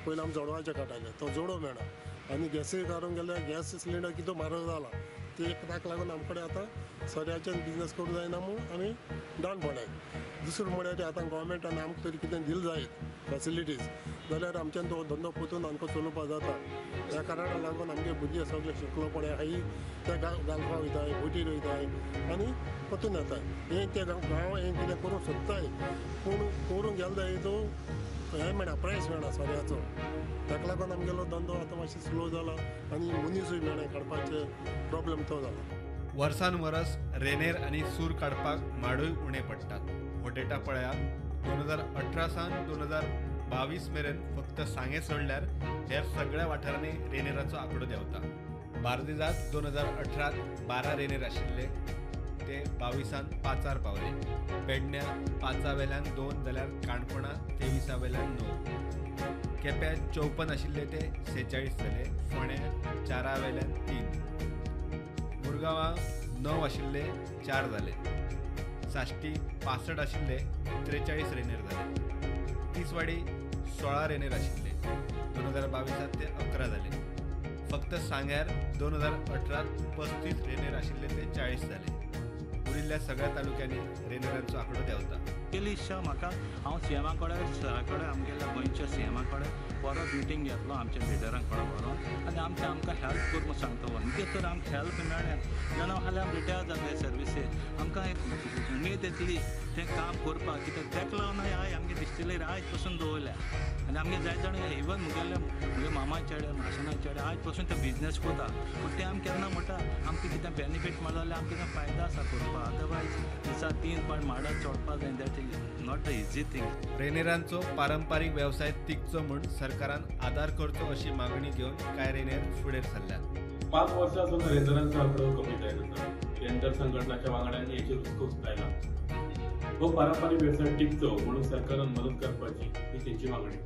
पयलीं आमी जोडवाचे काडटाले, तो जोडो मेळना आनी गॅसूय काडूंक गेल्यार गॅस सिलिंडर कितलो म्हारग जाला, ते एक ताका लागून आमचे कडेन आतां सोऱ्याच्यान बिजनस करूंक जायना म्हूण आमी डावन पडल्यात. दुसरें म्हळ्यार आतां गोवोरमेंटान आमकां तरी कितें दिलें जायत फेसिलिटीज जाल्यार आमच्यान तो धंदो पोतून आमकां चलोवपाक जाता. ह्या कारणाक लागून आमगे भुरगे सगळे शिकलो पळय आहाय ते गाल्फा वयताय, बोटीर वयताय आनी पोतून येताय. हें ते गांव हें कितें करूंक सोदताय पूण करूंक गेले जाय तो हें मेळना, प्रायस मेळना सोऱ्याचो. ताका लागून आमगेलो धंदो आतां मातसो स्लो जाला आनी मनीसूय मेळना काडपाचे प्रॉब्लम तो जाला. वर्सान वरस रेनेर आनी सूर काडपाक माडूय उणे पडटात. हो डेटा पळयात, 2018 सावन 2022 मेरेन फक्त सांगें सोडल्यार हेर सगळ्या वाठारांनी रेनेराचो आंकडो देंवता. बार्देजात 2018 12 रेनेर आशिल्ले ते 22 5 पावले. पेडण्या 5 वेल्यान 2 जाल्यार काणकोणा 23 वेल्यान 9. केप्यां 54 आशिल्ले ते 46 जाले. फोंड्या 4 वेल्यान 3. मुरगांवां 9 आशिल्ले 4 जाले. साश्टी 65 आशिल्ले 43 रेनेर जाले. तिसवाडी 16 रेनेर आशिल्ले 2022 ते 11 जाले. फक्त सांग्यार 2018 35 रेनेर आशिल्ले ते 40 जाले. उरिल्ल्या सगळ्या तालुक्यांनी रेनेरांचो आंकडो देंवता. पयली इच्छा म्हाका, हांव सीएमा कडेन, सरा कडेन, आमगेल्या गोंयच्या सीएमा कडेन परत मिटींग घेतलो आमच्या लिडरां कडेन व्हरोन आनी आमचें आमकां हेल्प कर म्हूण सांगता. म्हणजे तर आमकां हेल्प मेळ्ळें जाल्यार फाल्यां आमी रिटायर जातले सर्विसेक, आमकां एक उमेद येतली तें काम करपाक. कित्याक तेका लागून आयज आमगे डिस्टिलरी आयज पसून दवरल्या आनी आमगे जाय जाण इवन मुगेले मुगे मामा चेडे माशेना चेडे आयज पसून ते बिजनेस करता. पूण ते आमी केन्ना म्हणटा आमकां कितें बेनिफीट मेळ्ळो जाल्यार आमकां कितें फायदो आसा करपाक, अदरवायज दिसा 3 पाट माडार चडपाक जाय, that is not a easy thing. रेनेरांचो पारंपारीक वेवसाय तिगचो म्हूण सरकारान आदार करचो अशी मागणी घेवन कांय रेनेर फुडें सरल्यात. 5 वर्सां सावन रेंदरांचो आंकडो कमी जायत आसा. रेंदर संघटनाच्या वांगड्यांनी हेचेर हुस्को उक्तायला. हो पारंपारीक वेवसाय टिकचो म्हणून सरकारान मदत करपाची ही तेंची मागणी.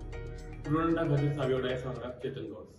प्रुडंटा खातीर सावियो डायस वांगडा चेतन गांवस.